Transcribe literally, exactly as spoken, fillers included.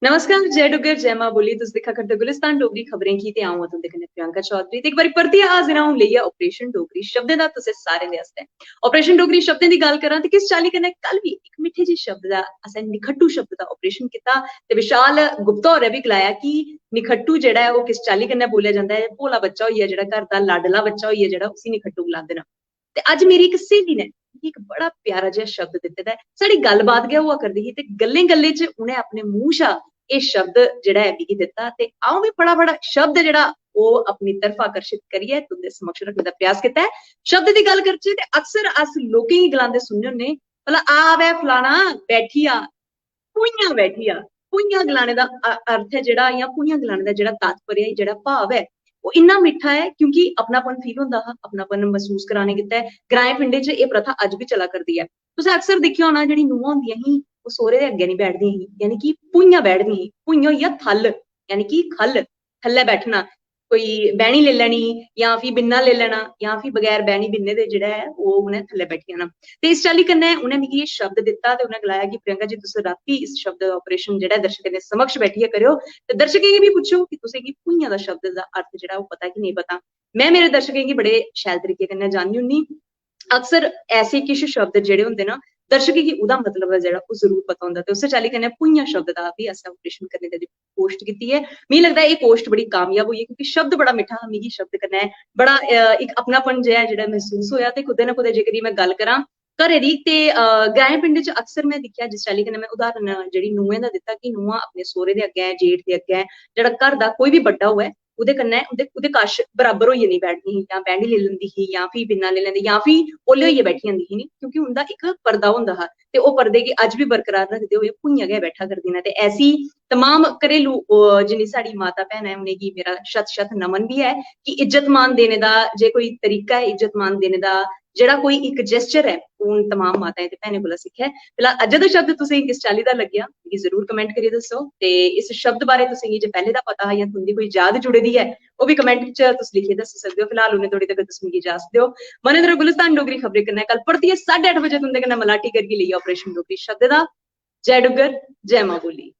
नमस्कार, जय डुग्गर, जय मां बोली। तुस दिक्खा करदे गुलिस्तान डोगरी खबरें गी ते अ'ऊं आं तुं'दे कन्नै प्रियंका चौधरी। ते इक बारी परतियै हाजिर आं अ'ऊं लेइयै ऑपरेशन डोगरी शब्दें दा तुसें सारें दे आस्तै। ऑपरेशन डोगरी शब्दें दी गल्ल करां ते किस चाल्ली कन्नै कल बी इक मिट्ठे जे शब्द दा, असें निखट्टू शब्द दा ऑपरेशन कीता ते विशाल गुप्ता होरें बी गलाया कि निखट्टू जेह्ड़ा ऐ ओह् किस चाल्ली कन्नै बोलेआ जंदा ऐ। भोला बच्चा होइया जेह्ड़ा घर दा, लाडला बच्चा होइया जेह्ड़ा, उसी निखट्टू गलांदे न। ते अज्ज मेरी इक स्हेली ने मिगी इक बड़ा प्यारा जेहा शब्द दित्ते दा ऐ। साढ़ी गल्लबात गै होआ करदी ही ते गल्लें गल्लें च उ'नें अपने मूंह शा एह् शब्द जेह्ड़ा ऐ मिगी दित्ता ते अ'ऊं बी फटाफट शब्द जेह्ड़ा ओह् अपनी तरफा आकर्शित करियै तुं'दे समक्ष रखने दा प्रयास कीता ऐ। शब्द दी गल्ल करचै ते अक्सर अस लोकें गी गलांदे सुनने होन्ने, "भला आ बै फलाना, बैठी आ, भुइयां बैठी आ।" भुइयां गलाने दा अ-, अर्थ ऐ जेह्ड़ा, जां भुइयां गलाने दा जेह्ड़ा तात्पर्य ऐ, जेह्ड़ा भाव ऐ, ओह् इन्ना मिट्ठा ऐ क्योंकि अपनापन फील होंदा हा, अपनापन मसूस कराने गित्तै ग्राएं पिंडें च एह् प्रथा अज्ज बी चला करदी ऐ। तुसें अक्सर दिक्खेआ होना, जेह्ड़ी नूंहां होंदियां ही, ओह् सौह्रे दे अग्गें निं बैठदियां ही, यानी कि भुइयां बैठदियां ही। भुइयां होई गेआ थल, यानी कि ख'ल्ल, थल्लै बैठना। कोई बैह्नी लेई लैनी, जां फ्ही बिन्ना लेई लैना, जां फ्ही बगैर बैह्नी बिन्ने दे जेह्ड़ा ऐ, ओह् उ'नें थल्लै बैठी जाना। ते इस चाल्ली कन्नै उ'नें मिगी एह् शब्द दित्ता ते उ'नें गलाया कि "प्रियंका जी, तुस रातीं इस शब्द दा ऑपरेशन जेह्ड़ा ऐ, दर्शकें दे समक्ष बैठियै करेओ ते दर्शकें गी बी पुच्छो कि तुसेंगी भुइयां दा शब्द दा अर्थ जेह्ड़ा, ओह् पता कि नेईं पता।" में मेरे दर्शकें गी बड़े शैल तरीके कन्नै जाननी होन्नी। अक्सर ऐसे किश शब्द जेह्ड़े होंदे ना, दर्शकें गी ओह्दा मतलब ऐ जेह्ड़ा, ओह् जरूर पता होंदा। ते उस्सै चाल्ली कन्नै भुइयां शब्द दा बी असें ऑपरेशन करने दी पोस्ट कीती ऐ। मिगी लगदा ऐ एह् पोस्ट बड़ी कामयाब होई ऐ, क्योंकि शब्द बड़ा मिट्ठा हा, मिगी शब्द कन्नै बड़ा, अ, इक अपनापन जेहा जेह्ड़ा मसूस होएआ। ते कुतै ना कुतै जेकर में गल्ल करां घरै दी, ते, अ, ग्राएं पिंडें च अक्सर में दिक्खेआ, जिस चाल्ली कन्नै में उदाहरण जेह्ड़ी नूहें दा दित्ता कि नूहां अपने सौह्रे दे अग्गें, जेठ दे अग्गें, जेह्ड़ा घर दा कोई बी बड्डा होऐ, ओह्दे कन्नै उं'दे, ओह्दे कश बराबर होइयै नेईं बैठदी ही, जां बैह्नी लेई लैंदी ही, जां फ्ही बिन्ना लेई लैंदी, जां फ्ही ओल्ले होइयै बैठी जंदी ही, क्योंकि उं'दा इक पर्दा होंदा हा ते ओह् पर्दे गी अज्ज बी बरकरार रखदे होई भुइयां गै बैठा करदी न। ते ऐसी तमाम घरेलू, अ, जिन्नी साढ़ी माता भैनां ऐ, उ'नेंगी मेरा शत शत नमन बी ऐ कि इज्जत मान देने दा जे कोई तरीका ऐ, इज्जत मान देने दा जेह्ड़ा कोई इक जेस्चर ऐ, ओह् उ'नें तमाम माताएं ते भैनें कोला सिक्खेआ ऐ। फिलहाल अज्जै दा शब्द तुसेंगी किस चाल्ली दा लग्गेआ, मिगी जरूर कमेंट करियै दस्सो। ते इस शब्द बारै तुसेंगी जे पैह्ले दा पता हा जां तुं'दी कोई याद जुड़े दी ऐ, ओह् बी कमेंट च तुस लिखियै दस्सी सकदे ओ। फिलहाल उ'नें धोड़ी तक तुस मिगी इजाजत देओ। बने दे र'वो गुलिस्तान डोगरी खबरें कन्नै। कल परतियै साड्ढे अट्ठ बजे तुं'दे कन्नै मलाटी करगी, लेइयै ऑपरेशन डोगरी शब्द दा। जय डुग्गर, जय मां बोली।